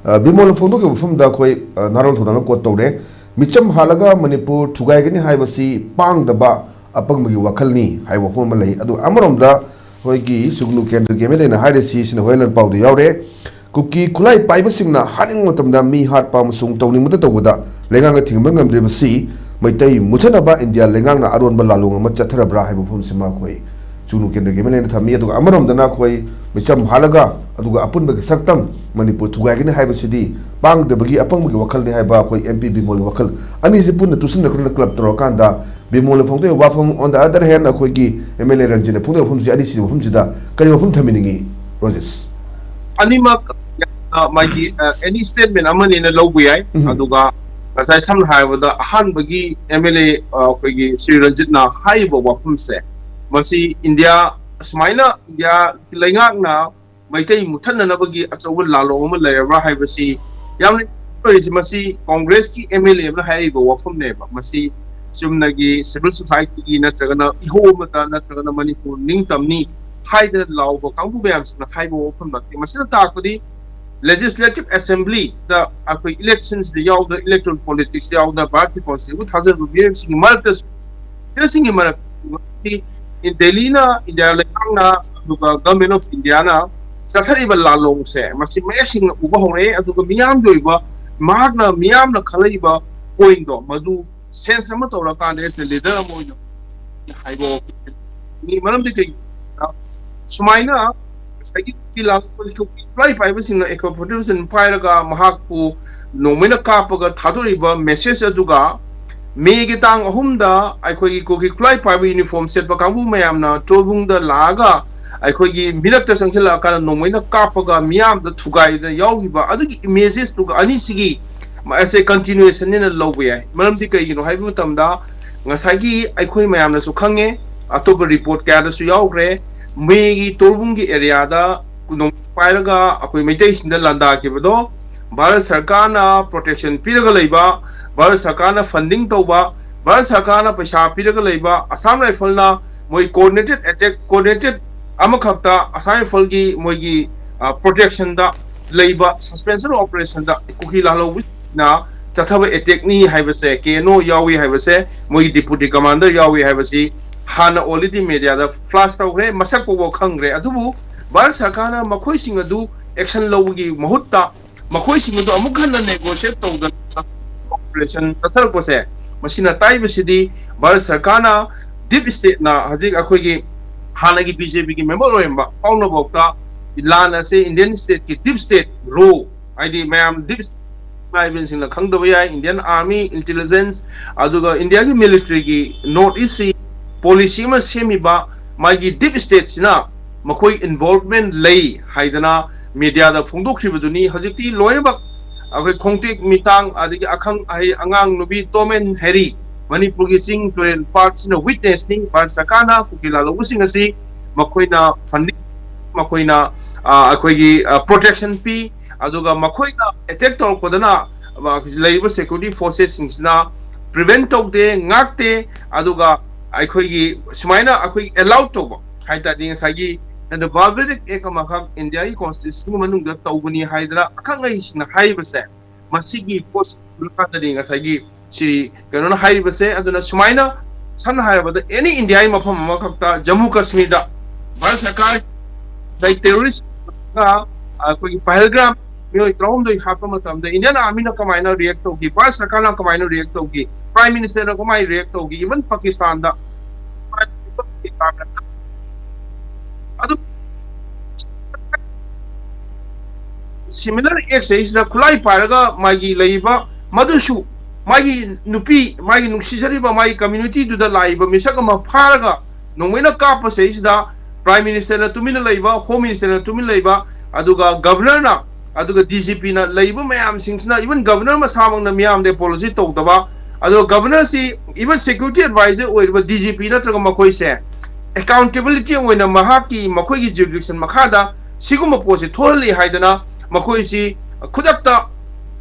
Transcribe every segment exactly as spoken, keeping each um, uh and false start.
ꯑ, ꯕꯤꯃꯣꯜꯅ ꯐꯣꯡꯗꯣꯛꯈꯤꯕ ꯋꯥꯐꯝꯗ ꯑꯩꯈꯣꯏ, ꯑ, ꯅꯍꯥꯔꯣꯜ ꯊꯧꯗꯥꯝꯅ quote ꯇꯧꯔꯦ꯫ "ꯃꯤꯆꯝ ꯍꯥꯠꯂꯒ ꯃꯅꯤꯄꯨꯔ ꯊꯨꯒꯥꯏꯒꯅꯤ ꯍꯥꯏꯕꯁꯤ ꯄꯥꯡꯗꯕ ꯑꯄꯪꯕꯒꯤ ꯋꯥꯈꯜꯅꯤ" ꯍꯥꯏꯕ ꯋꯥꯐꯝ ꯑꯃ ꯂꯩ꯫ ꯑꯗꯨꯒ ꯑꯃꯔꯣꯝꯗ ꯑꯩꯈꯣꯏꯒꯤ ꯁꯨꯒꯅꯨ ꯀꯦꯟꯗ꯭ꯔꯒꯤ M L A ꯅ ꯍꯥꯏꯔꯤꯁꯤ, ꯁꯤꯅ ꯍꯣꯔꯦꯟ ꯄꯥꯎꯗ ꯌꯥꯎꯔꯦ꯫ "ꯀꯨꯀꯤ ꯈꯨꯠꯂꯥꯏ ꯄꯥꯏꯕꯁꯤꯡꯅ ꯍꯥꯠꯅꯤꯡꯕ ꯃꯇꯝꯗ ꯃꯤ ꯍꯥꯠꯄ ꯑꯃꯁꯨꯡ ꯇꯧꯅꯤꯡꯕꯗ ꯇꯧꯕꯗ ꯂꯩꯉꯥꯛꯅ ꯊꯤꯡꯕ ꯉꯝꯗ꯭ꯔꯤꯕꯁꯤ ꯃꯩꯇꯩ ꯃꯨꯠꯊꯅꯕ ꯏꯟꯗꯤꯌꯥ ꯂꯩꯉꯥꯛꯅ ꯑꯔꯣꯟꯕ ꯂꯥꯂꯣꯡ ꯑꯃ ꯆꯠꯊꯔꯕ꯭ꯔꯥ?" ꯍꯥꯏꯕ ꯋꯥꯐꯝꯁꯤꯃ ꯑꯩꯈꯣꯏ ꯁꯨꯒꯅꯨ ꯀꯦꯟꯗ꯭ꯔꯒꯤ M L A ꯅ ꯊꯝꯃꯤ꯫ ꯑꯗꯨꯒ ꯑꯃꯔꯣꯝꯗꯅ ꯑꯩꯈꯣꯏ ꯃꯤꯆꯝ ꯍꯥꯠꯂꯒ ꯑꯗꯨꯒ ꯑꯄꯨꯟꯕꯒꯤ ꯁꯛꯇꯝ ꯃꯅꯤꯄꯨꯔ ꯊꯨꯒꯥꯏꯒꯅꯤ ꯍꯥꯏꯕꯁꯤꯗꯤ ꯄꯥꯡꯗꯕꯒꯤ, ꯑꯄꯪꯕꯒꯤ ꯋꯥꯈꯜꯅꯤ ꯍꯥꯏꯕ ꯑꯩꯈꯣꯏ M P ꯕꯤꯃꯣꯜꯒꯤ ꯋꯥꯈꯜ꯫ ꯑꯅꯤꯁꯤ ꯄꯨꯟꯅ ꯇꯨꯁꯤꯟꯅꯈ꯭ꯔꯅ club ꯇꯧꯔꯀꯥꯟꯗ ꯕꯤꯃꯣꯜꯅ ꯐꯣꯡꯗꯣꯛꯏꯕ ꯋꯥꯐꯝ, on the other hand, ꯑꯩꯈꯣꯏꯒꯤ M L A ꯔꯟꯖꯤꯠꯅ ꯐꯣꯡꯗꯣꯛꯏꯕ ꯋꯥꯐꯝꯁꯤ, ꯑꯅꯤꯁꯤꯒꯤ ꯋꯥꯐꯝꯁꯤꯗ ꯀꯔꯤ ꯋꯥꯐꯝ ꯊꯝꯕꯤꯅꯤꯡꯉꯤ, ꯔꯣꯖꯦꯁ? ꯑꯅꯤꯃꯛ, ꯑ, ꯃꯥꯒꯤ, ꯑ, any statement ꯑꯃꯅꯦꯅ ꯂꯧꯕ ꯌꯥꯏ꯫ ꯎꯝ꯫ ꯑꯗꯨꯒ ꯉꯁꯥꯏ ꯁꯝꯅ ꯍꯥꯏꯔꯕꯗ ꯑꯍꯥꯟꯕꯒꯤ M L A, ꯑ, ꯑꯩꯈꯣꯏꯒꯤ ꯁ꯭ꯔꯤ ꯔꯟꯖꯤꯠꯅ ꯍꯥꯏꯔꯤꯕ ꯋꯥꯐꯝꯁꯦ, ꯃꯁꯤ ꯏꯟꯗꯤꯌꯥ, ꯁꯨꯃꯥꯏꯅ ꯏꯟꯗꯤꯌꯥ ꯂꯩꯉꯥꯛꯅ ꯃꯩꯇꯩ ꯃꯨꯠꯊꯠꯅꯅꯕꯒꯤ ꯑꯆꯧꯕ ꯂꯥꯂꯣꯡ ꯑꯃ ꯂꯩꯔꯕ꯭ꯔꯥ ꯍꯥꯏꯕꯁꯤ ꯌꯥꯝꯅ ꯇꯧꯔꯤꯁꯤ꯫ ꯃꯁꯤ ꯀꯣꯡꯒ꯭ꯔꯦꯁꯀꯤ M L A ꯑꯃꯅ ꯍꯥꯏꯔꯤꯕ ꯋꯥꯐꯝꯅꯦꯕ꯫ ꯃꯁꯤ ꯆꯨꯝꯅꯒꯤ civil society ꯒꯤ ꯅꯠꯇ꯭ꯔꯒꯅ ꯏꯍꯧ ꯑꯃꯗ ꯅꯠꯇ꯭ꯔꯒꯅ ꯃꯅꯤꯄꯨꯔ ꯅꯤꯡꯇꯝꯅꯤ ꯍꯥꯏꯗꯅ ꯂꯥꯎꯕ ꯀꯥꯡꯕꯨ ꯃꯌꯥꯝꯁꯤꯅ ꯍꯥꯏꯕ ꯋꯥꯐꯝ ꯅꯠꯇꯦ꯫ ꯃꯁꯤꯅ ꯇꯥꯛꯄꯗꯤ Legislative Assembly ꯗ ꯑꯩꯈꯣꯏ election ꯁꯤꯗ ꯌꯥꯎꯗꯅ, electoral politics ꯌꯥꯎꯗꯅ, ꯚꯥꯔꯠꯀꯤ constitution ꯕꯨ ꯊꯥꯖꯔꯕ ꯃꯤꯑꯣꯏꯁꯤꯡꯒꯤ ꯃꯔꯛꯇꯁꯨ, ꯃꯤꯑꯣꯏꯁꯤꯡꯒꯤ ꯃꯔꯛꯇ ꯗꯦꯜꯂꯤꯅ, ꯏꯟꯗꯤꯌꯥ ꯂꯩꯉꯥꯛꯅ, ꯑꯗꯨꯒ Government of India ꯅ ꯆꯠꯊꯔꯤꯕ ꯂꯥꯂꯣꯡꯁꯦ, ꯃꯁꯤ ꯃꯌꯦꯛ ꯁꯦꯡꯅ ꯎꯕ ꯍꯧꯔꯛꯑꯦ꯫ ꯑꯗꯨꯒ ꯃꯤꯌꯥꯝꯒꯤ ꯑꯣꯏꯕ, ꯃꯍꯥꯛꯅ ꯃꯤꯌꯥꯝꯅ ꯈꯜꯂꯛꯏꯕ point ꯗꯣ, ꯃꯗꯨ sense ꯑꯃ ꯇꯧꯔꯀꯥꯟꯗ, as a leader ꯑꯃ ꯑꯣꯏꯅ ꯍꯥꯏꯕ ꯋꯥꯐꯝꯅꯤ꯫ ꯃꯔꯝꯗꯤ ꯀꯩꯒꯤꯅꯣꯗ, ꯁꯨꯃꯥꯏꯅ ꯉꯁꯥꯏꯒꯤ ꯀꯨꯀꯤ ꯂꯥꯂꯣꯡ, ꯀꯨꯀꯤ ꯈꯨꯠꯂꯥꯏ ꯄꯥꯏꯕꯁꯤꯡꯅ AK forty seven ꯄꯥꯏꯔꯒ ꯃꯍꯥꯛꯄꯨ ꯅꯣꯡꯃꯩꯅ ꯀꯥꯞꯄꯒ ꯊꯥꯗꯣꯔꯛꯏꯕ message ꯑꯗꯨꯒ ꯃꯦꯒꯤ ꯇꯥꯡ ꯑꯍꯨꯝꯗ ꯑꯩꯈꯣꯏꯒꯤ ꯀꯨꯀꯤ ꯈꯨꯠꯂꯥꯏ ꯄꯥꯏꯕ uniform ꯁꯦꯠꯄ ꯀꯥꯡꯕꯨ ꯃꯌꯥꯝꯅ ꯇꯣꯔꯕꯨꯡꯗ ꯂꯥꯛꯑꯒ ꯑꯩꯈꯣꯏꯒꯤ ꯃꯤꯔꯛꯇ ꯆꯪꯁꯤꯜꯂꯛꯑꯀꯥꯟꯗ ꯅꯣꯡꯃꯩꯅ ꯀꯥꯞꯄꯒ ꯃꯤꯌꯥꯝꯗ ꯊꯨꯒꯥꯏꯗꯅ ꯌꯥꯎꯈꯤꯕ ꯑꯗꯨꯒꯤ images ꯇꯨꯒ ꯑꯅꯤꯁꯤꯒꯤ ꯃꯥꯁꯦ continuation ꯅꯦꯅ ꯂꯧꯕ ꯌꯥꯏ꯫ ꯃꯔꯝꯗꯤ ꯀꯩꯒꯤꯅꯣ ꯍꯥꯏꯕ ꯃꯇꯝꯗ, ꯉꯁꯥꯏꯒꯤ ꯑꯩꯈꯣꯏ ꯃꯌꯥꯝꯅꯁꯨ ꯈꯪꯉꯦ, ꯑꯇꯣꯞꯄ report ꯀꯌꯥꯗꯁꯨ ꯌꯥꯎꯈ꯭ꯔꯦ, ꯃꯦꯒꯤ ꯇꯣꯔꯕꯨꯡꯒꯤ area ꯗ ꯅꯣꯡꯃꯩ ꯄꯥꯏꯔꯒ ꯑꯩꯈꯣꯏ ꯃꯩꯇꯩꯁꯤꯡꯗ ꯂꯥꯟꯗꯥꯈꯤꯕꯗꯣ, ꯚꯥꯔꯠ ꯁꯔꯀꯥꯔꯅ protection ꯄꯤꯔꯒ ꯂꯩꯕ, ꯚꯥꯔꯠ ꯁꯔꯀꯥꯔꯅ funding ꯇꯧꯕ, ꯚꯥꯔꯠ ꯁꯔꯀꯥꯔꯅ ꯄꯩꯁꯥ ꯄꯤꯔꯒ ꯂꯩꯕ, Assam Rifle ꯅ ꯃꯣꯏ coordinated attack, coordinated ꯑꯃꯈꯛꯇ Assam Rifle ꯒꯤ ꯃꯣꯏꯒꯤ, ꯑ, protection ꯗ ꯂꯩꯕ suspension operationꯗ ꯀꯨꯀꯤ ꯂꯥꯜꯍꯧꯕꯁꯤꯡꯅ ꯆꯠꯊꯕ attackꯅꯤ ꯍꯥꯏꯕꯁꯦ, ꯀꯦ ꯑꯦꯟ ꯑꯣ ꯌꯥꯎꯏ ꯍꯥꯏꯕꯁꯦ, ꯃꯣꯏꯒꯤ deputy commander ꯌꯥꯎꯏ ꯍꯥꯏꯕꯁꯤ ꯍꯥꯟꯅ already mediaꯗ flash ꯇꯧꯈ꯭ꯔꯦ, ꯃꯁꯛ ꯐꯥꯎꯕ ꯈꯪꯈ꯭ꯔꯦ꯫ ꯑꯗꯨꯕꯨ ꯚꯥꯔꯠ ꯁꯔꯀꯥꯔꯅ ꯃꯈꯣꯏꯁꯤꯡ ꯑꯗꯨ action ꯂꯧꯕꯒꯤ ꯃꯍꯨꯠꯇ ꯃꯈꯣꯏꯁꯤꯡ ꯑꯗꯨ ꯑꯃꯨꯛ ꯍꯟꯅ negotiate ꯇꯧꯗꯅ operation ꯆꯠꯊꯔꯛꯄꯁꯦ, ꯃꯁꯤꯅ ꯇꯥꯛꯏꯕꯁꯤꯗꯤ ꯚꯥꯔꯠ ꯁꯔꯀꯥꯔꯅ deep stateꯅ ꯍꯧꯖꯤꯛ ꯑꯩꯈꯣꯏꯒꯤ ꯍꯥꯟꯅꯒꯤ ꯕꯤ ꯖꯦ ꯄꯤꯒꯤ member ꯑꯣꯏꯔꯝꯕ ꯐꯥꯎꯅꯐꯥꯎꯗ ꯂꯥꯟ ꯑꯁꯦ Indian stateꯀꯤ deep state raw, ꯍꯥꯏꯗꯤ ꯃꯌꯥꯝ deep state ꯏꯃꯥ ꯏꯕꯦꯟꯁꯤꯡꯅ ꯈꯪꯗꯕ ꯌꯥꯏ, Indian army, intelligence, ꯑꯗꯨꯒ ꯏꯟꯗꯤꯌꯥꯒꯤ militaryꯒꯤ North Eastꯁꯤ policy ꯑꯃ ꯁꯦꯝꯃꯤꯕ ꯃꯥꯒꯤ deep stateꯁꯤꯅ ꯃꯈꯣꯏ involvement ꯂꯩ ꯍꯥꯏꯗꯅ mediaꯗ ꯐꯣꯡꯗꯣꯛꯈꯤꯕꯗꯨꯅꯤ꯫ ꯍꯧꯖꯤꯛꯇꯤ ꯂꯣꯏꯅꯃꯛ ꯑꯩꯈꯣꯏ ꯈꯣꯡꯇꯦꯛ ꯃꯤꯇꯥꯡ, ꯑꯗꯒꯤ ꯑꯈꯪ ꯑꯍꯩ, ꯑꯉꯥꯡ ꯅꯨꯄꯤ Tom and Harry, ꯃꯅꯤꯄꯨꯔꯒꯤ ꯆꯤꯡ ꯇꯨꯔꯦꯜ ꯄꯥꯠꯁꯤꯅ witnessꯅꯤ꯫ ꯚꯥꯔꯠ ꯁꯔꯀꯥꯔꯅ ꯀꯨꯀꯤ ꯂꯥꯜꯍꯧꯕꯁꯤꯡ ꯑꯁꯤ ꯃꯈꯣꯏꯅ funding, ꯃꯈꯣꯏꯅ, ꯑ, ꯑꯩꯈꯣꯏꯒꯤ, ꯑ, protection ꯄꯤ, ꯑꯗꯨꯒ ꯃꯈꯣꯏꯅ attack ꯇꯧꯔꯛꯄꯗꯅ, ꯑ, ꯂꯩꯔꯤꯕ security forcesꯁꯤꯡꯁꯤꯅ prevent ꯇꯧꯗꯦ, ꯉꯥꯛꯇꯦ꯫ ꯑꯗꯨꯒ ꯑꯩꯈꯣꯏꯒꯤ ꯁꯨꯃꯥꯏꯅ ꯑꯩꯈꯣꯏ allow ꯇꯧꯕ ꯍꯥꯏ ꯇꯥꯔꯗꯤ, ꯉꯁꯥꯏꯒꯤ the barbaric act ꯑꯃꯈꯛ ꯏꯟꯗꯤꯌꯥꯒꯤ constitutionꯒꯤ ꯃꯅꯨꯡꯗ ꯇꯧꯕꯅꯤ ꯍꯥꯏꯗꯅ ꯑꯈꯪ ꯑꯍꯩꯁꯤꯡꯅ ꯍꯥꯏꯔꯤꯕꯁꯦ, ꯃꯁꯤꯒꯤ ꯄꯣꯠꯁꯤ ꯎꯔꯀꯥꯟꯗꯗꯤ ꯉꯁꯥꯏꯒꯤ ꯁꯤ ꯀꯩꯅꯣꯅ ꯍꯥꯏꯔꯤꯕꯁꯦ꯫ ꯑꯗꯨꯅ ꯁꯨꯃꯥꯏꯅ ꯁꯝꯅ ꯍꯥꯏꯔꯕꯗ any ꯏꯟꯗꯤꯌꯥꯒꯤ ꯃꯐꯝ ꯑꯃꯈꯛꯇ, ꯖꯝꯃꯨ ꯀꯥꯁꯃꯤꯔꯗ ꯚꯥꯔꯠ ꯁꯔꯀꯥꯔ ꯉꯁꯥꯏ terrorist ꯑꯩꯈꯣꯏꯒꯤ ꯄꯍꯜꯒ꯭ꯔꯥꯝ ꯃꯤꯑꯣꯏ ꯇꯔꯥꯍꯨꯝꯗꯣꯏ ꯍꯥꯠꯄ ꯃꯇꯝꯗ Indian armyꯅ ꯀꯃꯥꯏꯅ react ꯇꯧꯈꯤ, ꯚꯥꯔꯠ ꯁꯔꯀꯥꯔꯅ ꯀꯃꯥꯏꯅ react ꯇꯧꯈꯤ, prime ministerꯅ ꯀꯃꯥꯏꯅ react ꯇꯧꯈꯤ, even ꯄꯥꯀꯤꯁꯇꯥꯟꯗ ꯑꯗꯨ similar actꯁꯤꯗ ꯈꯨꯠꯂꯥꯏ ꯄꯥꯏꯔꯒ ꯃꯥꯒꯤ ꯂꯩꯔꯤꯕ ꯃꯗꯨꯁꯨ ꯃꯥꯒꯤ ꯅꯨꯄꯤ, ꯃꯥꯒꯤ ꯅꯨꯡꯁꯤꯖꯔꯤꯕ ꯃꯥꯒꯤ communityꯗꯨꯗ ꯂꯥꯛꯏꯕ ꯃꯤꯁꯛ ꯑꯃ ꯐꯥꯔꯒ ꯅꯣꯡꯃꯩꯅ ꯀꯥꯞꯄꯁꯤꯗꯩꯁꯤꯗ prime ministerꯅ ꯇꯨꯃꯤꯟꯅ ꯂꯩꯕ, home ministerꯅ ꯇꯨꯃꯤꯟꯅ ꯂꯩꯕ, ꯑꯗꯨꯒ governorꯅ, ꯑꯗꯨꯒ D G Pꯅ ꯂꯩꯔꯤꯕ ꯃꯌꯥꯝꯁꯤꯡꯁꯤꯅ, even governor ꯃꯁꯥꯃꯛꯅ ꯃꯤꯌꯥꯝꯗ apology ꯇꯧꯗꯕ, ꯑꯗꯨꯒ governorꯁꯤ even security advisor ꯑꯣꯏꯔꯤꯕ D G P ꯅꯠꯇ꯭ꯔꯒ ꯃꯈꯣꯏꯁꯦ accountability ꯑꯣꯏꯅ ꯃꯍꯥꯛꯀꯤ, ꯃꯈꯣꯏꯒꯤ jurisdiction ꯃꯈꯥꯗ ꯁꯤꯒꯨꯝꯕ ꯄꯣꯠꯁꯤ ꯊꯣꯛꯍꯜꯂꯤ ꯍꯥꯏꯗꯅ ꯃꯈꯣꯏꯁꯤ ꯈꯨꯗꯛꯇ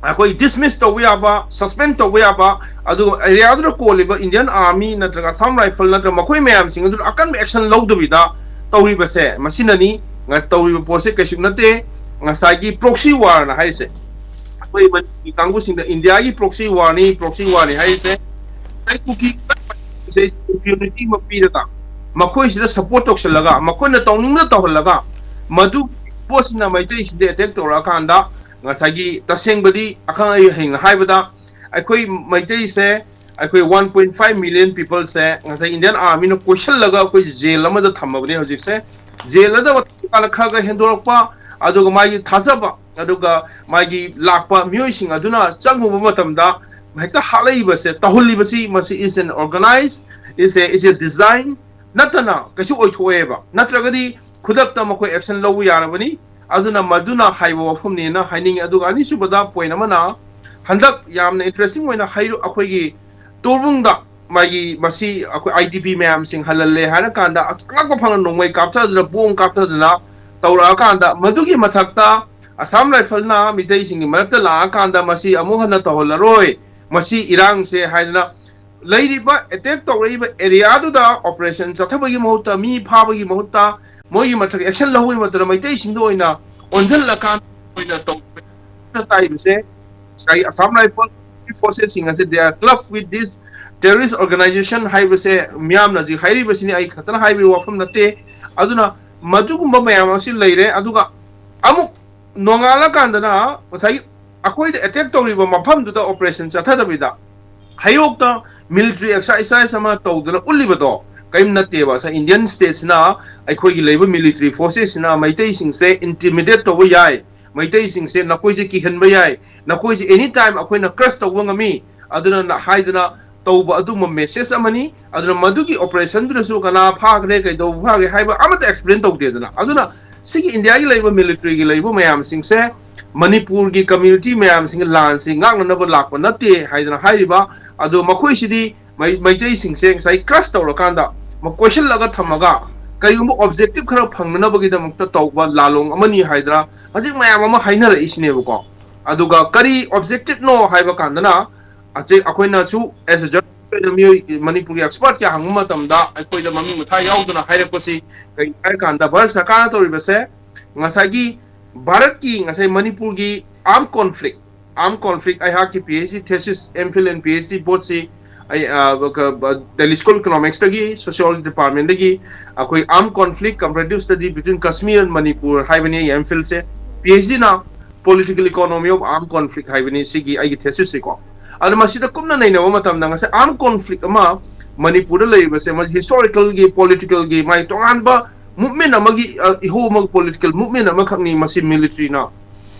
ꯑꯩꯈꯣꯏ dismiss ꯇꯧꯕ ꯌꯥꯕ, suspend ꯇꯧꯕ ꯌꯥꯕ, ꯑꯗꯨꯒ areaꯗꯨꯗ ꯀꯣꯜꯂꯤꯕ Indian army ꯅꯠꯇ꯭ꯔꯒ Assam Rifle ꯅꯠꯇ꯭ꯔꯒ ꯃꯈꯣꯏ ꯃꯌꯥꯝꯁꯤꯡ ꯑꯗꯨꯗ ꯑꯀꯟꯕ action ꯂꯧꯗꯕꯤꯗ ꯇꯧꯔꯤꯕꯁꯦ, ꯃꯁꯤꯅꯅꯤ꯫ ꯉ-, ꯇꯧꯔꯤꯕ ꯄꯣꯠꯁꯦ ꯀꯩꯁꯨ ꯅꯠꯇꯦ꯫ ꯉꯁꯥꯏꯒꯤ proxy warꯅ ꯍꯥꯏꯔꯤꯁꯦ, ꯑꯩꯈꯣꯏ ꯃꯅꯤꯄꯨꯔꯤ ꯀꯥꯡꯕꯨꯁꯤꯡꯗ ꯏꯟꯗꯤꯌꯥꯒꯤ proxy warꯅꯤ, proxy warꯅꯤ ꯍꯥꯏꯔꯤꯁꯦ, ꯀꯨꯀꯤ impunity ꯑꯃ ꯄꯤꯔꯒ ꯃꯈꯣꯏꯁꯤꯗ support ꯇꯧꯁꯜꯂꯒ ꯃꯈꯣꯏꯅ ꯇꯧꯅꯤꯡꯕ ꯇꯧꯍꯜꯂꯒ ꯃꯗꯨ ꯄꯣꯠꯁꯤꯅ ꯃꯩꯇꯩꯁꯤꯡꯗ attack ꯇꯧꯔꯛꯑꯀꯥꯟꯗ ꯉꯁꯥꯏꯒꯤ ꯇꯁꯦꯡꯕꯗꯤ ꯑꯈꯪ ꯑꯍꯩꯅ ꯍꯥꯏꯕꯗ ꯑꯩꯈꯣꯏ ꯃꯩꯇꯩꯁꯦ, ꯑꯩꯈꯣꯏ one point five million peopleꯁꯦ ꯉꯁꯥꯏ Indian Armyꯅ ꯀꯣꯏꯁꯜꯂꯒ ꯑꯩꯈꯣꯏ ꯖꯦꯜ ꯑꯃꯗ ꯊꯝꯃꯕꯅꯦ ꯍꯧꯖꯤꯛꯁꯦ꯫ ꯖꯦꯜ ꯑꯗ ꯀꯥꯟꯗ ꯈꯔ ꯈꯔ ꯍꯦꯟꯗꯣꯔꯛꯄ, ꯑꯗꯨꯒ ꯃꯥꯒꯤ ꯊꯥꯖꯕ, ꯑꯗꯨꯒ ꯃꯥꯒꯤ ꯂꯥꯛꯄ ꯃꯤꯑꯣꯏꯁꯤꯡ ꯑꯗꯨꯅ ꯆꯪꯉꯨꯕ ꯃꯇꯝꯗ ꯍꯦꯛꯇ ꯍꯥꯠꯂꯛꯏꯕꯁꯦ, ꯇꯧꯍꯜꯂꯤꯕꯁꯤ, ꯃꯁꯤ is an organized, is a, is a design ꯅꯠꯇꯅ ꯀꯩꯁꯨ ꯑꯣꯏꯊꯣꯛꯑꯦꯕ꯫ ꯅꯠꯇ꯭ꯔꯒꯗꯤ ꯈꯨꯗꯛꯇ ꯃꯈꯣꯏ action ꯂꯧꯕ ꯌꯥꯔꯕꯅꯤ꯫ ꯑꯗꯨꯅ ꯃꯗꯨꯅ ꯍꯥꯏꯕ ꯋꯥꯐꯝꯅꯦꯅ ꯍꯥꯏꯅꯤꯡꯉꯤ꯫ ꯑꯗꯨꯒ ꯑꯅꯤꯁꯨꯕꯗ point ꯑꯃꯅ, ꯍꯟꯗꯛ ꯌꯥꯝꯅ interesting ꯑꯣꯏꯅ ꯍꯩꯔꯨ-, ꯑꯩꯈꯣꯏꯒꯤ ꯇꯣꯔꯕꯨꯡꯗ ꯃꯥꯒꯤ ꯃꯁꯤ ꯑꯩꯈꯣꯏ I D P ꯃꯌꯥꯝꯁꯤꯡ ꯍꯜꯍꯜꯂꯦ ꯍꯥꯏꯔꯀꯥꯟꯗ ꯑꯉꯛꯄ ꯐꯪꯅ ꯅꯣꯡꯃꯩ ꯀꯥꯞꯊꯗꯅ, ꯕꯣꯝ ꯀꯥꯞꯊꯗꯅ ꯇꯧꯔꯛꯑꯀꯥꯟꯗ, ꯃꯗꯨꯒꯤ ꯃꯊꯛꯇ Assam Riflesꯅ ꯃꯤꯇꯩꯁꯤꯡꯒꯤ ꯃꯔꯛꯇ ꯂꯥꯛꯑꯀꯥꯟꯗ ꯃꯁꯤ ꯑꯃꯨꯛ ꯍꯟꯅ ꯇꯧꯍꯜꯂꯔꯣꯏ, ꯃꯁꯤ ꯏꯔꯥꯡꯁꯦ ꯍꯥꯏꯗꯅ ꯂꯩꯔꯤꯕ, attack ꯇꯧꯔꯛꯏꯕ areaꯗꯨꯗ operation ꯆꯠꯊꯕꯒꯤ ꯃꯍꯨꯠꯇ, ꯃꯤ ꯐꯥꯕꯒꯤ ꯃꯍꯨꯠꯇ, ꯃꯣꯏꯒꯤ ꯃꯊꯛ action ꯂꯧꯕꯒꯤ ꯃꯍꯨꯠꯇ ꯃꯩꯇꯩꯁꯤꯡꯗ ꯑꯣꯏꯅ ꯑꯣꯟꯁꯤꯜꯂꯀꯥꯟꯗ ꯑꯣꯏꯅ ꯇꯧꯕ ꯇꯥꯔꯤꯕꯁꯦ꯫ ꯉꯁꯥꯏ Assam Rifles forcesꯁꯤꯡ ꯑꯁꯤ they are clubbed with this terrorist organization ꯍꯥꯏꯕꯁꯦ ꯃꯤꯌꯥꯝꯅ ꯍꯧꯖꯤꯛ ꯍꯥꯏꯔꯤꯕꯁꯤꯅꯤ, ꯑꯩ ꯈꯛꯇꯅ ꯍꯥꯏꯕꯒꯤ ꯋꯥꯐꯝ ꯅꯠꯇꯦ꯫ ꯑꯗꯨꯅ ꯃꯗꯨꯒꯨꯝꯕ ꯃꯌꯥꯝ ꯑꯁꯤ ꯂꯩꯔꯦ꯫ ꯑꯗꯨꯒ ꯑꯃꯨꯛ ꯅꯣꯡꯉꯥꯜꯂꯀꯥꯟꯗꯅ ꯉꯁꯥꯏꯒꯤ ꯑꯩꯈꯣꯏꯗ attack ꯇꯧꯔꯤꯕ ꯃꯐꯝꯗꯨꯗ operation ꯆꯠꯊꯗꯕꯤꯗ ꯍꯩꯔꯣꯛꯇ military exercise ꯑꯃ ꯇꯧꯗꯅ ꯎꯠꯂꯤꯕꯗꯣ ꯀꯔꯤꯝ ꯅꯠꯇꯦꯕ꯫ ꯉꯁꯥꯏ Indian stateꯁꯤꯅ, ꯑꯩꯈꯣꯏꯒꯤ ꯂꯩꯕ military forcesꯁꯤꯅ ꯃꯩꯇꯩꯁꯤꯡꯁꯦ intimidate ꯇꯧꯕ ꯌꯥꯏ, ꯃꯩꯇꯩꯁꯤꯡꯁꯦ ꯅꯈꯣꯏꯁꯦ ꯀꯤꯍꯟꯕ ꯌꯥꯏ, ꯅꯈꯣꯏꯁꯦ any time ꯑꯩꯈꯣꯏꯅ crush ꯇꯧꯕ ꯉꯝꯃꯤ, ꯑꯗꯨꯅ ꯍꯥꯏꯗꯅ ꯇꯧꯕ ꯑꯗꯨꯝꯕ message ꯑꯃꯅꯤ꯫ ꯑꯗꯨꯅ ꯃꯗꯨꯒꯤ operationꯗꯨꯗꯁꯨ ꯀꯅꯥ ꯐꯥꯈ꯭ꯔꯦ, ꯀꯩꯗꯧꯕ ꯐꯥꯈ꯭ꯔꯦ ꯍꯥꯏꯕ ꯑꯃꯠꯇ explain ꯇꯧꯗꯦꯗꯅ꯫ ꯑꯗꯨꯅ ꯁꯤꯒꯤ ꯏꯟꯗꯤꯌꯥꯒꯤ ꯂꯩꯔꯤꯕ militaryꯒꯤ ꯂꯩꯔꯤꯕ ꯃꯌꯥꯝꯁꯤꯡꯁꯦ ꯃꯅꯤꯄꯨꯔꯒꯤ community ꯃꯌꯥꯝꯁꯤꯡꯒꯤ ꯂꯥꯟꯁꯤ ꯉꯥꯛꯅꯅꯕ ꯂꯥꯛꯄ ꯅꯠꯇꯦ ꯍꯥꯏꯗꯅ ꯍꯥꯏꯔꯤꯕ, ꯑꯗꯣ ꯃꯈꯣꯏꯁꯤꯗꯤ ꯃꯩ-, ꯃꯩꯇꯩꯁꯤꯡꯁꯦ ꯉꯁꯥꯏ crush ꯇꯧꯔꯀꯥꯟꯗ, ꯃ-, ꯀꯣꯏꯁꯤꯜꯂꯒ ꯊꯝꯃꯒ ꯀꯔꯤꯒꯨꯝꯕ objective ꯈꯔ ꯐꯪꯅꯅꯕꯒꯤꯗꯃꯛꯇ ꯇꯧꯕ ꯂꯥꯂꯣꯡ ꯑꯃꯅꯤ ꯍꯥꯏꯗꯅ ꯍꯧꯖꯤꯛ ꯃꯌꯥꯝ ꯑꯃ ꯍꯥꯏꯅꯔꯛꯏꯁꯤꯅꯦꯕꯀꯣ꯫ ꯑꯗꯨꯒ ꯀꯔꯤ objectiveꯅꯣ ꯍꯥꯏꯕ ꯀꯥꯟꯗꯅ, ꯍꯧꯖꯤꯛ ꯑꯩꯈꯣꯏꯅꯁꯨ as a journalist ꯑꯣꯏꯅ ꯃꯤꯑꯣꯏ, ꯃꯅꯤꯄꯨꯔꯒꯤ expert ꯀꯌꯥ ꯍꯪꯕ ꯃꯇꯝꯗ ꯑꯩꯈꯣꯏꯗ ꯃꯃꯤꯡ ꯃꯊꯥ ꯌꯥꯎꯗꯅ ꯍꯥꯏꯔꯛꯄꯁꯤ ꯀꯔꯤ ꯍꯥꯏꯔ ꯀꯥꯟꯗ, ꯚꯥꯔꯠ ꯁꯔꯀꯥꯔꯅ ꯇꯧꯔꯤꯕꯁꯦ ꯉꯁꯥꯏꯒꯤ ꯚꯥꯔꯠꯀꯤ ꯉꯁꯥꯏ ꯃꯅꯤꯄꯨꯔꯒꯤ armed conflict, armed conflict ꯑꯩꯍꯥꯛꯀꯤ PhD thesis, MPhil and PhD ꯄꯣꯠꯁꯤ ꯑꯩ ꯗꯦꯜꯂꯤ ꯁ꯭ꯀꯨꯜ ꯏꯀꯣꯅꯣꯃꯤꯛꯁꯇꯒꯤ ꯁꯣꯁꯤꯌꯣꯂꯣꯖꯤ ꯗꯤꯄꯥꯔꯠꯃꯦꯟꯗꯒꯤ ꯑꯩꯈꯣꯏ armed conflict comparative study between Kashmir and Manipur ꯍꯥꯏꯕꯅꯤ ꯑꯩꯒꯤ MPhilꯁꯦ꯫ PhDꯅ political economy of armed conflict ꯍꯥꯏꯕꯅꯤ ꯁꯤꯒꯤ ꯑꯩꯒꯤ thesisꯁꯤꯀꯣ꯫ ꯑꯗꯣ ꯃꯁꯤꯗ ꯀꯨꯞꯅ ꯅꯩꯅꯕ ꯃꯇꯝꯗ ꯉꯁꯥꯏ armed conflict ꯑꯃ ꯃꯅꯤꯄꯨꯔꯗ ꯂꯩꯔꯤꯕꯁꯦ ꯃꯁꯤ historicalꯒꯤ, politicalꯒꯤ ꯃꯥꯒꯤ ꯇꯣꯉꯥꯟꯕ movement ꯑꯃꯒꯤ ꯏꯍꯧ ꯑꯃꯒꯤ political movement ꯑꯃꯈꯛꯅꯤ꯫ ꯃꯁꯤ militaryꯅ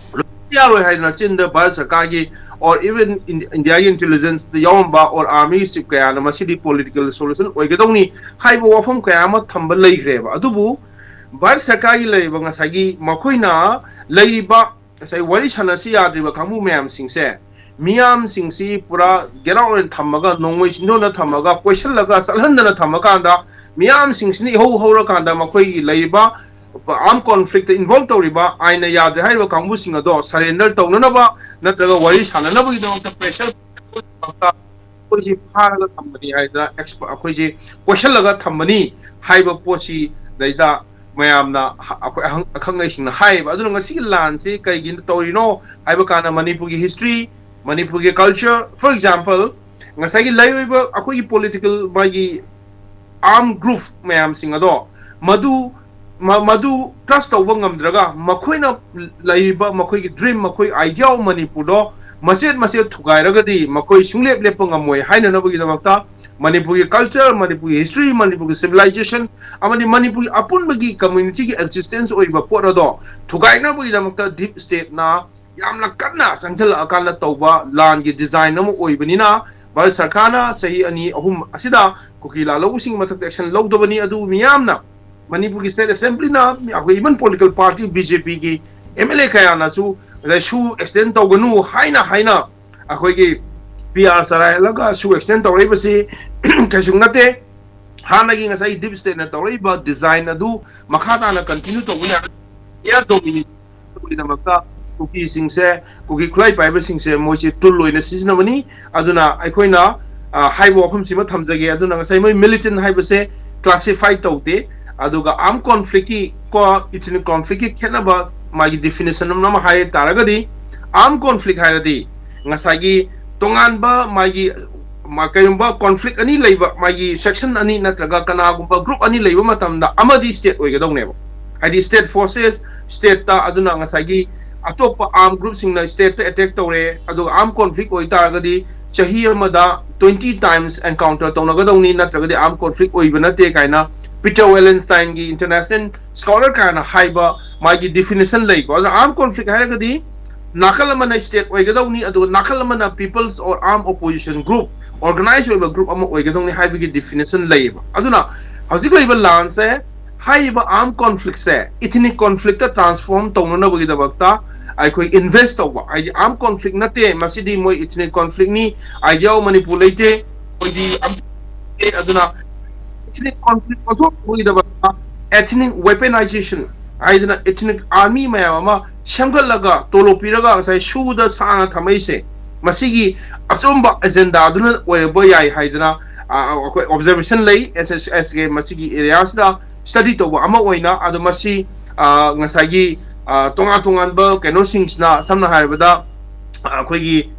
ꯌꯥꯔꯣꯏ ꯍꯥꯏꯗꯅ ꯆꯤꯟꯗ ꯚꯥꯔꯠ ꯁꯔꯀꯥꯔꯒꯤ or even Indiaꯒꯤ intelligenceꯇ ꯌꯥꯎꯔꯝꯕ or armyꯒꯤ chief ꯀꯌꯥꯅ ꯃꯁꯤꯗꯤ political solution ꯑꯣꯏꯒꯗꯧꯅꯤ ꯍꯥꯏꯕ ꯋꯥꯐꯝ ꯀꯌꯥ ꯑꯃ ꯊꯝꯕ ꯂꯩꯈ꯭ꯔꯦꯕ꯫ ꯑꯗꯨꯕꯨ ꯚꯥꯔꯠ ꯁꯔꯀꯥꯔꯒꯤ ꯂꯩꯔꯤꯕ ꯉꯁꯥꯏꯒꯤ ꯃꯈꯣꯏꯅ ꯂꯩꯔꯤꯕ ꯉꯁꯥꯏ ꯋꯥꯔꯤ ꯁꯥꯟꯅꯁꯤ ꯌꯥꯗ꯭ꯔꯤꯕ ꯀꯥꯡꯕꯨ ꯃꯌꯥꯝꯁꯤꯡꯁꯦ, ꯃꯤꯌꯥꯝꯁꯤꯡꯁꯤ ꯄꯨꯔꯥ get out ꯑꯣꯏꯅ ꯊꯝꯃꯒ, ꯅꯣꯡꯃꯩ ꯆꯤꯟꯗꯣꯟꯅ ꯊꯝꯃꯒ, ꯀꯣꯏꯁꯤꯜꯂꯒ ꯆꯠꯍꯟꯗꯅ ꯊꯝꯃꯀꯥꯟꯗ, ꯃꯤꯌꯥꯝꯁꯤꯡꯁꯤꯅ ꯏꯍꯧ ꯍꯧꯔꯀꯥꯟꯗ ꯃꯈꯣꯏꯒꯤ ꯂꯩꯔꯤꯕ armed conflictꯇ involve ꯇꯧꯔꯤꯕ, ꯑꯥꯏꯟꯅ ꯌꯥꯗ꯭ꯔꯦ ꯍꯥꯏꯔꯤꯕ ꯀꯥꯡꯕꯨꯁꯤꯡ ꯑꯗꯣ surrender ꯇꯧꯅꯅꯕ ꯅꯠꯇ꯭ꯔꯒ ꯋꯥꯔꯤ ꯁꯥꯟꯅꯅꯕꯒꯤꯗꯃꯛꯇ pressure ꯑꯩꯈꯣꯏꯁꯤ ꯐꯥꯔꯒ ꯊꯝꯕꯅꯤ ꯍꯥꯏꯗꯅ ꯑꯩꯈꯣꯏꯁꯤ ꯀꯣꯏꯁꯤꯜꯂꯒ ꯊꯝꯕꯅꯤ ꯍꯥꯏꯕ ꯄꯣꯠꯁꯤ ꯗꯩꯗ ꯃꯌꯥꯝꯅ ꯑꯩꯈꯣꯏ ꯑꯈꯪ ꯑꯍꯩꯁꯤꯡꯅ ꯍꯥꯏꯌꯦꯕ꯫ ꯑꯗꯨꯅ ꯉꯁꯤꯒꯤ ꯂꯥꯟꯁꯤ ꯀꯩꯒꯤꯅꯣ ꯇꯧꯔꯤꯅꯣ ꯍꯥꯏꯕ ꯀꯥꯟꯗ ꯃꯅꯤꯄꯨꯔꯒꯤ history, ꯃꯅꯤꯄꯨꯔꯒꯤ culture, for example, ꯉꯁꯥꯏꯒꯤ ꯂꯩꯔꯤꯕ ꯑꯩꯈꯣꯏꯒꯤ political ꯃꯥꯒꯤ armed group ꯃꯌꯥꯝꯁꯤꯡ ꯑꯗꯣ ꯃꯗꯨ ꯃꯗꯨ trust ꯇꯧꯕ ꯉꯝꯗ꯭ꯔꯒ ꯃꯈꯣꯏꯅ ꯂꯩꯔꯤꯕ ꯃꯈꯣꯏꯒꯤ dream, ꯃꯈꯣꯏ idea of ꯃꯅꯤꯄꯨꯔꯗꯣ ꯃꯆꯦꯠ ꯃꯆꯦꯠ ꯊꯨꯒꯥꯏꯔꯒꯗꯤ ꯃꯈꯣꯏ ꯁꯨꯡꯂꯦꯞ ꯂꯦꯞꯄ ꯉꯝꯃꯣꯏ ꯍꯥꯏꯅꯅꯕꯒꯤꯗꯃꯛꯇ ꯃꯅꯤꯄꯨꯔꯒꯤ culture, ꯃꯅꯤꯄꯨꯔꯒꯤ history, ꯃꯅꯤꯄꯨꯔꯒꯤ civilization ꯑꯃꯗꯤ ꯃꯅꯤꯄꯨꯔꯒꯤ ꯑꯄꯨꯟꯕꯒꯤ communityꯒꯤ existence ꯑꯣꯏꯔꯤꯕ ꯄꯣꯠ ꯑꯗꯣ ꯊꯨꯒꯥꯏꯅꯕꯒꯤꯗꯃꯛꯇ deep stateꯅ ꯌꯥꯝꯅ ꯀꯟꯅ ꯆꯪꯁꯤꯜꯂꯛꯑꯀꯥꯟꯗ ꯇꯧꯕ ꯂꯥꯟꯒꯤ design ꯑꯃ ꯑꯣꯏꯕꯅꯤꯅ ꯚꯥꯔꯠ ꯁꯔꯀꯥꯔꯅ ꯆꯍꯤ ꯑꯅꯤ ꯑꯍꯨꯝ ꯑꯁꯤꯗ ꯀꯨꯀꯤ ꯂꯥꯜꯍꯧꯕꯁꯤꯡꯒꯤ ꯃꯊꯛꯇ action ꯂꯧꯗꯕꯅꯤ꯫ ꯑꯗꯨ ꯃꯤꯌꯥꯝꯅ ꯃꯅꯤꯄꯨꯔꯒꯤ state assemblyꯅ ꯑꯩꯈꯣꯏ even political party BJPꯒꯤ MLA ꯀꯌꯥꯅꯁꯨ ꯉꯁꯥꯏ ꯁꯨ extend ꯇꯧꯒꯅꯨ ꯍꯥꯏꯅ ꯍꯥꯏꯅ ꯑꯩꯈꯣꯏꯒꯤ PR ꯆꯔꯥꯏꯍꯜꯂꯒ ꯁꯨ extend ꯇꯧꯔꯛꯏꯕꯁꯤ ꯀꯩꯁꯨ ꯅꯠꯇꯦ꯫ ꯍꯥꯟꯅꯒꯤ ꯉꯁꯥꯏ deep stateꯅ ꯇꯧꯔꯛꯏꯕ design ꯑꯗꯨ ꯃꯈꯥ ꯇꯥꯅ continue ꯇꯧꯕ ꯌꯥꯏ꯫ Air domination ꯒꯤꯗꯃꯛꯇ ꯀꯨꯀꯤꯁꯤꯡꯁꯦ, ꯀꯨꯀꯤ ꯈꯨꯠꯂꯥꯏ ꯄꯥꯏꯕꯁꯤꯡꯁꯦ ꯃꯣꯏꯁꯦ tool ꯑꯣꯏꯅ ꯁꯤꯖꯤꯟꯅꯕꯅꯤ꯫ ꯑꯗꯨꯅ ꯑꯩꯈꯣꯏꯅ ꯍꯥꯏꯕ ꯋꯥꯐꯝꯁꯤꯃ ꯊꯝꯖꯒꯦ꯫ ꯑꯗꯨꯅ ꯉꯁꯥꯏ ꯃꯣꯏ militant ꯍꯥꯏꯕꯁꯦ classify ꯇꯧꯗꯦ꯫ ꯑꯗꯨꯒ armed conflictꯀꯤ ꯀꯣ ethnic conflictꯀꯤ ꯈꯦꯠꯅꯕ ꯃꯥꯒꯤ ꯗꯤꯐꯤꯅꯤꯁꯟ ꯑꯃ ꯍꯥꯏ ꯇꯥꯔꯒꯗꯤ, armed conflict ꯍꯥꯏꯔꯗꯤ ꯉꯁꯥꯏꯒꯤ ꯇꯣꯉꯥꯟꯕ ꯃꯥꯒꯤ ꯃꯥ-, ꯀꯩꯒꯨꯝꯕ ꯀꯣꯟꯐ꯭ꯂꯤꯛ ꯑꯅꯤ ꯂꯩꯕ, ꯃꯥꯒꯤ ꯁꯦꯛꯁꯟ ꯑꯅꯤ ꯅꯠꯇ꯭ꯔꯒ ꯀꯅꯥꯒꯨꯝꯕ ꯒ꯭ꯔꯨꯞ ꯑꯅꯤ ꯂꯩꯕ ꯃꯇꯝꯗ ꯑꯃꯗꯤ ꯁ꯭ꯇꯦꯠ ꯑꯣꯏꯒꯗꯧꯅꯦꯕ꯫ ꯍꯥꯏꯗꯤ ꯁ꯭ꯇꯦꯠ ꯐꯣꯔꯁꯦꯁ, ꯁ꯭ꯇꯦꯠꯇ, ꯑꯗꯨꯅ ꯉꯁꯥꯏꯒꯤ ꯑꯇꯣꯞꯄ ꯑꯥꯔꯝ ꯒ꯭ꯔꯨꯞꯁꯤꯡꯅ ꯁ꯭ꯇꯦꯠꯇ ꯑꯦꯇꯦꯛ ꯇꯧꯔꯦ, ꯑꯗꯨꯒ armed conflict ꯑꯣꯏꯇꯥꯔꯒꯗꯤ ꯆꯍꯤ ꯑꯃꯗ twenty times encounter ꯇꯧꯅꯒꯗꯧꯅꯤ, ꯅꯠꯇ꯭ꯔꯒꯗꯤ armed conflict ꯑꯣꯏꯕ ꯅꯠꯇꯦ ꯀꯥꯏꯅ ꯄꯤꯇꯔ ꯋꯦꯂꯦꯟꯁꯇꯥꯏꯟꯒꯤ, ꯏꯟꯇꯔꯅꯦꯁꯅꯦꯜ ꯁ꯭ꯀꯣꯂꯔ ꯀꯥꯏꯅ ꯍꯥꯏꯕ ꯃꯥꯒꯤ ꯗꯤꯐꯤꯅꯤꯁꯟ ꯂꯩꯀꯣ꯫ ꯑꯗꯨꯅ armed conflict ꯍꯥꯏꯔꯒꯗꯤ ꯅꯥꯀꯜ ꯑꯃꯅ ꯁ꯭ꯇꯦꯠ ꯑꯣꯏꯒꯗꯧꯅꯤ, ꯑꯗꯨꯒ ꯅꯥꯀꯜ ꯑꯃꯅ people's or armed opposition group, organize ꯑꯣꯏꯕ ꯒ꯭ꯔꯨꯞ ꯑꯃ ꯑꯣꯏꯒꯗꯧꯅꯤ ꯍꯥꯏꯕꯒꯤ ꯗꯤꯐꯤꯅꯤꯁꯟ ꯂꯩꯌꯦꯕ꯫ ꯑꯗꯨꯅ ꯍꯧꯖꯤꯛ ꯂꯩꯕ ꯂꯥꯟꯁꯦ, ꯍꯥꯏꯔꯤꯕ armed conflictꯁꯦ ethnic conflictꯇ transform ꯇꯧꯅꯅꯕꯒꯤꯗꯃꯛꯇ ꯑꯩꯈꯣꯏ ꯏꯟꯚꯦꯁ ꯇꯧꯕ, ꯍꯥꯏꯗꯤ armed conflict ꯅꯠꯇꯦ, ꯃꯁꯤꯗꯤ ꯃꯣꯏ ethnic conflictꯅꯤ, idea of ꯃꯅꯤꯄꯨꯔ ꯂꯩꯇꯦ, ꯑꯩꯈꯣꯏꯗꯤ ꯑꯝ-, ꯑꯗꯨꯅ ethnic conflict ꯑꯣꯟꯊꯣꯛꯅꯕꯒꯤꯗꯃꯛꯇ ethnic weaponization ꯍꯥꯏꯗꯅ ethnic army ꯃꯌꯥꯝ ꯑꯃ ꯁꯦꯝꯒꯠꯂꯒ ꯇꯣꯂꯣꯞ ꯄꯤꯔꯒ ꯉꯁꯥꯏ ꯁꯨꯗ ꯁꯥꯡꯅ ꯊꯝꯃꯛꯏꯁꯦ, ꯃꯁꯤꯒꯤ ꯑꯆꯨꯝꯕ ꯑꯦꯖꯦꯟꯗꯥꯗꯨꯅ ꯑꯣꯏꯔꯝꯕ ꯌꯥꯏ ꯍꯥꯏꯗꯅ, ꯑ, ꯑꯩꯈꯣꯏ ꯑꯣꯕꯖꯔꯕꯦꯁꯟ ꯂꯩ꯫ ꯑꯦꯁ ꯑꯦꯁ ꯑꯦꯁ ꯀꯦ ꯃꯁꯤꯒꯤ ꯑꯦꯔꯤꯌꯥꯁꯤꯗ ꯁ꯭ꯇꯗꯤ ꯇꯧꯕ ꯑꯃ ꯑꯣꯏꯅ꯫ ꯑꯗꯣ ꯃꯁꯤ, ꯑ, ꯉꯁꯥꯏꯒꯤ, ꯑ, ꯇꯣꯉꯥꯟ ꯇꯣꯉꯥꯟꯕ ꯀꯩꯅꯣꯁꯤꯡꯁꯤꯅ, ꯁꯝꯅ ꯍꯥꯏꯔꯕꯗ, ꯑ, ꯑꯩꯈꯣꯏꯒꯤ,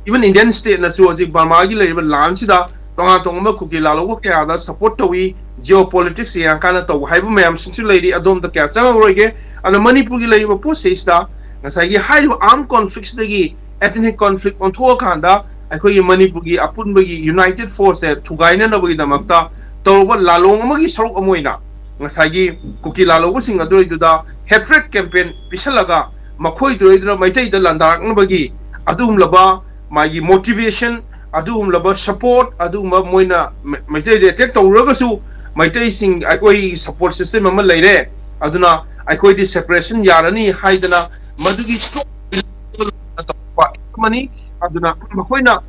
ꯏꯚꯟ ꯏꯟꯗꯤꯌꯟ ꯁ꯭ꯇꯦꯠꯅꯁꯨ ꯍꯧꯖꯤꯛ ꯕꯔꯃꯥꯒꯤ ꯂꯩꯔꯤꯕ ꯂꯥꯟꯁꯤꯗ ꯇꯣꯉꯥꯟ ꯇꯣꯉꯥꯟꯕ ꯀꯨꯀꯤ ꯂꯥꯜꯍꯧꯕ ꯀꯌꯥꯗ ꯁꯄꯣꯔꯠ ꯇꯧꯏ, ꯖꯤꯑꯣ ꯄꯣꯂꯤꯇꯤꯛꯁ ꯌꯦꯡꯉꯀꯥꯟꯗ ꯇꯧꯕ ꯍꯥꯏꯕ ꯃꯌꯥꯝꯁꯤꯡꯁꯨ ꯂꯩꯔꯤ꯫ ꯑꯗꯣꯝꯗ ꯀꯌꯥ ꯆꯪꯉꯔꯣꯏꯒꯦ꯫ ꯑꯗꯣ ꯃꯅꯤꯄꯨꯔꯒꯤ ꯂꯩꯔꯤꯕ ꯄꯣꯠꯁꯤꯗꯩꯁꯤꯗ ꯉꯁꯥꯏꯒꯤ ꯍꯥꯏꯔꯤꯕ armed conflictꯁꯤꯗꯒꯤ ethnic conflict ꯑꯣꯟꯊꯣꯛꯑꯀꯥꯟꯗ ꯑꯩꯈꯣꯏꯒꯤ ꯃꯅꯤꯄꯨꯔꯒꯤ ꯑꯄꯨꯟꯕꯒꯤ united forceꯁꯦ ꯊꯨꯒꯥꯏꯅꯅꯕꯒꯤꯗꯃꯛꯇ ꯇꯧꯔꯕ ꯂꯥꯂꯣꯡ ꯑꯃꯒꯤ ꯁꯔꯨꯛ ꯑꯃ ꯑꯣꯏꯅ ꯉꯁꯥꯏꯒꯤ ꯀꯨꯀꯤ ꯂꯥꯜꯍꯧꯕꯁꯤꯡ ꯑꯗꯨꯏꯗꯨꯗ hatred campaign ꯄꯤꯁꯜꯂꯒ ꯃꯈꯣꯏꯗꯨꯗꯩꯗꯨꯅ ꯃꯩꯇꯩꯗ ꯂꯥꯟꯗꯥꯔꯛꯅꯕꯒꯤ ꯑꯗꯨꯒꯨꯝꯂꯕ ꯃꯥꯒꯤ motivation, ꯑꯗꯨꯒꯨꯝꯂꯕ support, ꯑꯗꯨꯒꯨꯝꯕ ꯃꯣꯏꯅ ꯃ-, ꯃꯩꯇꯩꯗ attack ꯇꯧꯔꯨꯔꯒꯁꯨ ꯃꯩꯇꯩꯁꯤꯡ ꯑꯩꯈꯣꯏ support system ꯑꯃ ꯂꯩꯔꯦ, ꯑꯗꯨꯅ ꯑꯩꯈꯣꯏꯗꯤ separation ꯌꯥꯔꯅꯤ ꯍꯥꯏꯗꯅ ꯃꯗꯨꯒꯤ ꯁꯣꯛ ꯑꯃꯅꯤ꯫ ꯑꯗꯨꯅ ꯃꯈꯣꯏꯅ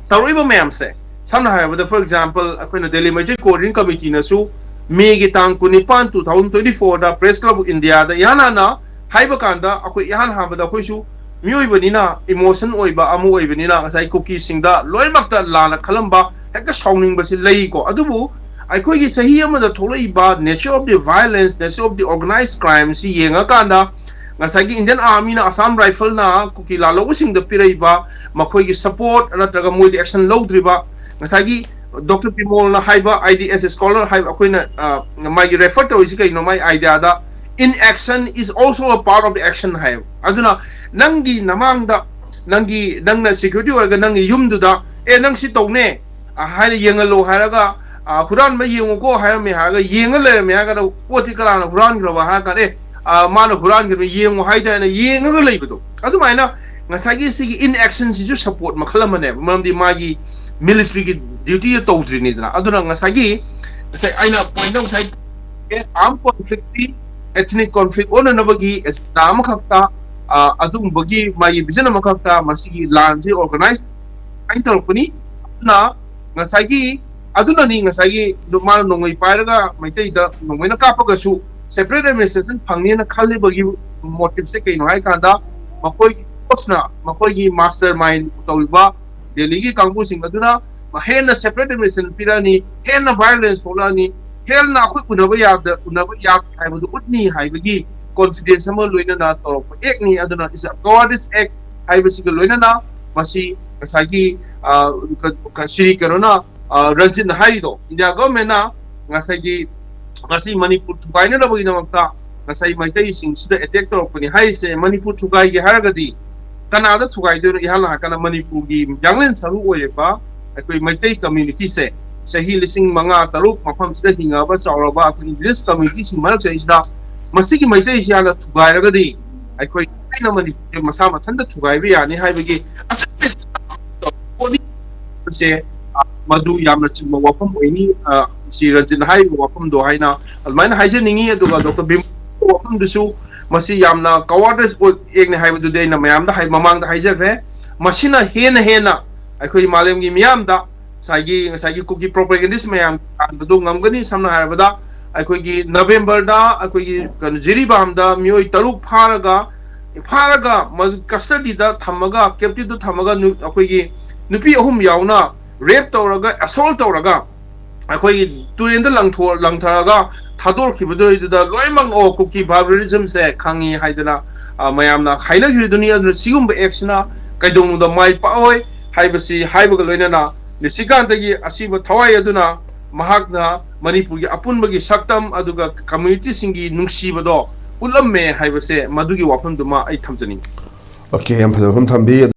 ꯇꯧꯔꯛꯏꯕ ꯃꯌꯥꯝꯁꯦ, ꯁꯝꯅ ꯍꯥꯏꯔꯕꯗ, for example, ꯑꯩꯈꯣꯏꯅ ꯗꯦꯜꯂꯤ ꯃꯩꯇꯩ Coordinating Committeeꯅꯁꯨ ꯃꯦꯒꯤ ꯇꯥꯡ ꯀꯨꯟꯅꯤꯄꯥꯟ, two thousand twenty fourꯗ Press Club of Indiaꯗ ꯏꯍꯥꯟ ꯍꯥꯟꯅ ꯍꯥꯏꯕ ꯀꯥꯟꯗ, ꯑꯩꯈꯣꯏ ꯏꯍꯥꯟ ꯍꯥꯟꯕꯗ ꯑꯩꯈꯣꯏꯁꯨ ꯃꯤꯑꯣꯏꯕꯅꯤꯅ, emotion ꯑꯣꯏꯕ ꯑꯃ ꯑꯣꯏꯕꯅꯤꯅ, ꯉꯁꯥꯏ ꯀꯨꯀꯤꯁꯤꯡꯗ ꯂꯣꯏꯅꯃꯛꯇ ꯂꯥꯟꯅ ꯈꯜꯂꯝꯕ, ꯍꯦꯛꯇ ꯁꯥꯎꯅꯤꯡꯕꯁꯤ ꯂꯩꯀꯣ꯫ ꯑꯗꯨꯕꯨ ꯑꯩꯈꯣꯏꯒꯤ ꯆꯍꯤ ꯑꯃꯗ ꯊꯣꯛꯂꯛꯏꯕ nature of the violence, nature of the organized crime ꯁꯤ ꯌꯦꯡꯉꯀꯥꯟꯗ, ꯉꯁꯥꯏꯒꯤ Indian Army ꯅ Assam Rifle ꯅ ꯀꯨꯀꯤ ꯂꯥꯜꯍꯧꯕꯁꯤꯡꯗ ꯄꯤꯔꯛꯏꯕ ꯃꯈꯣꯏꯒꯤ support ꯅꯠꯇ꯭ꯔꯒ ꯃꯣꯏꯗ action ꯂꯧꯗ꯭ꯔꯤꯕ, ꯉꯁꯥꯏꯒꯤ ꯗꯣꯛꯇꯔ ꯕꯤꯃꯣꯜꯅ ꯍꯥꯏꯕ, I D S scholar ꯍꯥꯏꯕ, ꯑꯩꯈꯣꯏꯅ, ꯑ, ꯃꯥꯒꯤ refer ꯇꯧꯔꯤꯁꯤ ꯀꯩꯅꯣ? ꯃꯥꯒꯤ idea the, "Inaction is also a part of the action" ꯍꯥꯏꯌꯦꯕ꯫ ꯑꯗꯨꯅ ꯅꯪꯒꯤ ꯅꯃꯥꯡꯗ, ꯅꯪꯒꯤ, ꯅꯪꯅ security ꯑꯣꯏꯔꯒ ꯅꯪꯒꯤ ꯌꯨꯝꯗꯨꯗ, "ꯑꯦ, ꯅꯪ ꯁꯤ ꯇꯧꯅꯦ" ꯑ, ꯍꯥꯏꯅ ꯌꯦꯡꯍꯜꯂꯣ ꯍꯥꯏꯔꯒ, ꯑ, "ꯍꯨꯔꯥꯟꯕ ꯌꯦꯡꯉꯨꯀꯣ" ꯍꯥꯏꯔꯝꯃꯦ ꯍꯥꯏꯔꯒ ꯌꯦꯡꯉ ꯂꯩꯔꯝꯃꯦ ꯍꯥꯏꯔꯒꯅ, ꯄꯣꯠꯇꯤ ꯀꯅꯥꯅ ꯍꯨꯔꯥꯟꯈ꯭ꯔꯕ ꯍꯥꯏꯔ ꯀꯥꯟꯗ, "ꯑꯦ, ꯑ, ꯃꯥꯅ ꯍꯨꯔꯥꯟꯈ꯭ꯔꯕ, ꯌꯦꯡꯉꯨ" ꯍꯥꯏꯗꯅ ꯌꯦꯡꯉꯒ ꯂꯩꯕꯗꯣ꯫ ꯑꯗꯨꯃꯥꯏꯅ ꯉꯁꯥꯏꯒꯤ ꯁꯤꯒꯤ inaction ꯁꯤꯁꯨ support ꯃꯈꯜ ꯑꯃꯅꯦꯕ, ꯃꯔꯝꯗꯤ ꯃꯥꯒꯤ military ꯒꯤ duty ꯇꯧꯗ꯭ꯔꯤꯅꯤꯗꯅ꯫ ꯑꯗꯨꯅ ꯉꯁꯥꯏꯒꯤ, ꯉꯁꯥꯏ ꯑꯩꯅ point ꯗ ꯉꯁꯥꯏ armed conflict T ethnic conflict ꯑꯣꯟꯅꯅꯕꯒꯤ agenda ꯑꯃꯈꯛꯇ, ꯑ, ꯑꯗꯨꯒꯨꯝꯕꯒꯤ ꯃꯥꯒꯤ vision ꯑꯃꯈꯛꯇ ꯃꯁꯤꯒꯤ ꯂꯥꯟꯁꯤ organize ꯇꯧꯔꯛꯄꯅꯤ꯫ ꯑꯗꯨꯅ ꯉꯁꯥꯏꯒꯤ, ꯑꯗꯨꯅꯅꯤ ꯉꯁꯥꯏꯒꯤ ꯃꯥꯅ ꯅꯣꯡꯃꯩ ꯄꯥꯏꯔꯒ ꯃꯩꯇꯩꯗ ꯅꯣꯡꯃꯩꯅ ꯀꯥꯞꯄꯒꯁꯨ separate administration ꯐꯪꯅꯤꯅ ꯈꯜꯂꯤꯕꯒꯤ motive ꯁꯦ ꯀꯩꯅꯣ ꯍꯥꯏ ꯀꯥꯟꯗ, ꯃꯈꯣꯏꯒꯤ boss ꯅ, ꯃꯈꯣꯏꯒꯤ master mind ꯇꯧꯔꯤꯕ ꯗꯦꯜꯂꯤꯒꯤ ꯀꯥꯡꯕꯨꯁꯤꯡ ꯑꯗꯨꯅ ꯍꯦꯟꯅ separate administration ꯄꯤꯔꯛꯑꯅꯤ, ꯍꯦꯟꯅ violence ꯊꯣꯛꯂꯛꯑꯅꯤ, ꯍꯦꯟꯅ ꯑꯩꯈꯣꯏ ꯎꯅꯕ ꯌꯥꯗ-, ꯎꯅꯕ ꯌꯥꯗꯦ ꯍꯥꯏꯕꯗꯨ ꯎꯠꯅꯤ ꯍꯥꯏꯕꯒꯤ confidence ꯑꯃ ꯂꯣꯏꯅꯅ ꯇꯧꯔꯛꯄ act ꯅꯤ꯫ ꯑꯗꯨꯅ it's a cowardice act ꯍꯥꯏꯕꯁꯤꯒ ꯂꯣꯏꯅꯅ ꯃꯁꯤ ꯉꯁꯥꯏꯒꯤ, ꯑ, ꯀ-, ꯀ-, ꯁ꯭ꯔꯤ ꯀꯩꯅꯣꯅ, ꯑ, ꯔꯟꯖꯤꯠꯅ ꯍꯥꯏꯔꯤꯗꯣ, India government ꯅ ꯉꯁꯥꯏꯒꯤ ꯉꯁꯤ ꯃꯅꯤꯄꯨꯔ ꯊꯨꯒꯥꯏꯅꯅꯕꯒꯤꯗꯃꯛꯇ ꯉꯁꯥꯏ ꯃꯩꯇꯩꯁꯤꯡꯁꯤꯗ attack ꯇꯧꯔꯛꯄꯅꯤ ꯍꯥꯏꯔꯤꯁꯦ, ꯃꯅꯤꯄꯨꯔ ꯊꯨꯒꯥꯏꯒꯦ ꯍꯥꯏꯔꯒꯗꯤ ꯀꯅꯥꯗ ꯊꯨꯒꯥꯏꯗꯣꯏꯅꯣ? ꯏꯍꯥꯟ ꯍꯥꯟꯅ ꯃꯅꯤꯄꯨꯔꯒꯤ ꯌꯥꯡꯂꯦꯟ ꯁꯔꯨ ꯑꯣꯏꯔꯤꯕ ꯑꯩꯈꯣꯏ ꯃꯩꯇꯩ community ꯁꯦ, ꯆꯍꯤ ꯂꯤꯁꯤꯡ ꯃꯉꯥ, ꯇꯔꯨꯛ ꯃꯐꯝꯁꯤꯗ ꯍꯤꯡꯉꯛꯑꯕ, ꯆꯥꯎꯔꯕ ꯑꯩꯈꯣꯏ indigenous community ꯁꯤꯡ ꯃꯔꯛꯁꯤꯗꯩꯁꯤꯗ ꯃꯁꯤꯒꯤ ꯃꯩꯇꯩꯁꯤ ꯍꯥꯟꯅ ꯊꯨꯒꯥꯏꯔꯒꯗꯤ ꯑꯩꯈꯣꯏ ꯊꯥꯏꯅ ꯃꯅꯤꯄꯨꯔꯁꯦ ꯃꯁꯥ ꯃꯊꯟꯇ ꯊꯨꯒꯥꯏꯕ ꯌꯥꯅꯤ ꯍꯥꯏꯕꯒꯤ ꯄꯣꯠꯅꯤ ꯍꯥꯏꯕꯁꯦ, ꯑ, ꯃꯗꯨ ꯌꯥꯝꯅ ꯆꯨꯝꯕ ꯋꯥꯐꯝ ꯑꯣꯏꯅꯤ꯫ ꯑ, ꯁꯤ ꯔꯟꯖꯤꯠꯅ ꯍꯥꯏꯔꯤꯕ ꯋꯥꯐꯝꯗꯣ ꯍꯥꯏꯅ ꯑꯗꯨꯃꯥꯏꯅ ꯍꯥꯏꯖꯅꯤꯡꯉꯤ꯫ ꯑꯗꯨꯒ ꯗꯣꯛꯇꯔ ꯕꯤꯃꯣꯜꯒꯤ ꯋꯥꯐꯝꯗꯨꯁꯨ, ꯃꯁꯤ ꯌꯥꯝꯅ cowardice act ꯅꯤ ꯍꯥꯏꯕꯗꯨꯗꯤ ꯑꯩꯅ ꯃꯌꯥꯝꯗ ꯍꯥꯏ-, ꯃꯃꯥꯡꯗ ꯍꯥꯏꯖꯈ꯭ꯔꯦ꯫ ꯃꯁꯤꯅ ꯍꯦꯟꯅ ꯍꯦꯟꯅ ꯑꯩꯈꯣꯏ ꯃꯥꯂꯦꯝꯒꯤ ꯃꯤꯌꯥꯝꯗ ꯉꯁꯥꯏꯒꯤ, ꯉꯁꯥꯏꯒꯤ ꯀꯨꯀꯤ propagandist ꯃꯌꯥꯝ ꯇꯥꯟꯕꯗꯨ ꯉꯝꯒꯅꯤ꯫ ꯁꯝꯅ ꯍꯥꯏꯔꯕꯗ, ꯑꯩꯈꯣꯏꯒꯤ November ꯗ ꯑꯩꯈꯣꯏꯒꯤ ꯀꯩꯅꯣ, ꯖꯤꯔꯤꯕꯥꯝꯗ ꯃꯤꯑꯣꯏ ꯇꯔꯨꯛ ꯐꯥꯔꯒ, ꯐꯥꯔꯒ ꯃꯗꯨ custody ꯗ ꯊꯝꯃꯒ, captive ꯇ ꯊꯝꯃꯒ, ꯅꯨ-, ꯑꯩꯈꯣꯏꯒꯤ ꯅꯨꯄꯤ ꯑꯍꯨꯝ ꯌꯥꯎꯅ rape ꯇꯧꯔꯒ, assault ꯇꯧꯔꯒ, ꯑꯩꯈꯣꯏꯒꯤ ꯇꯨꯔꯦꯟꯗ ꯂꯪꯊꯣꯛ ꯂꯪꯊꯔꯒ ꯊꯥꯗꯣꯔꯛꯈꯤꯕꯗꯨꯗ ꯂꯣꯏꯅꯃꯛ ꯑꯣ ꯀꯨꯀꯤ ꯕꯥꯔꯕꯔꯤꯖꯝꯁꯦ ꯈꯪꯉꯤ ꯍꯥꯏꯗꯅ ꯃꯌꯥꯝꯅ ꯍꯥꯏꯅꯈꯤꯕꯗꯨꯅꯤ꯫ ꯑꯗꯨꯅ ꯁꯤꯒꯨꯝꯕ ꯑꯦꯛꯁꯤꯅ ꯀꯩꯗꯧꯅꯨꯡꯗ ꯃꯥꯏ ꯄꯥꯛꯑꯣꯏ ꯍꯥꯏꯕꯁꯤ ꯍꯥꯏꯕꯒ ꯂꯣꯏꯅꯅ ꯅꯤꯁꯤꯀꯥꯟꯇꯒꯤ ꯑꯁꯤꯕ ꯊꯋꯥꯏ ꯑꯗꯨꯅ ꯃꯍꯥꯛꯅ ꯃꯅꯤꯄꯨꯔꯒꯤ ꯑꯄꯨꯟꯕꯒꯤ ꯁꯛꯇꯝ ꯑꯗꯨꯒ ꯀꯝꯃ꯭ꯌꯨꯅꯤꯇꯤꯁꯤꯡꯒꯤ ꯅꯨꯡꯁꯤꯕꯗꯣ ꯎꯠꯂꯝꯃꯦ ꯍꯥꯏꯕꯁꯦ ꯃꯗꯨꯒꯤ ꯋꯥꯐꯝꯗꯨꯃ ꯑꯩ ꯊꯝꯖꯅꯤꯡꯉꯤ꯫ ꯑꯣꯀꯦ, ꯌꯥꯝ ꯐꯖꯕ ꯋꯥꯐꯝ ꯊꯝꯕꯤ꯫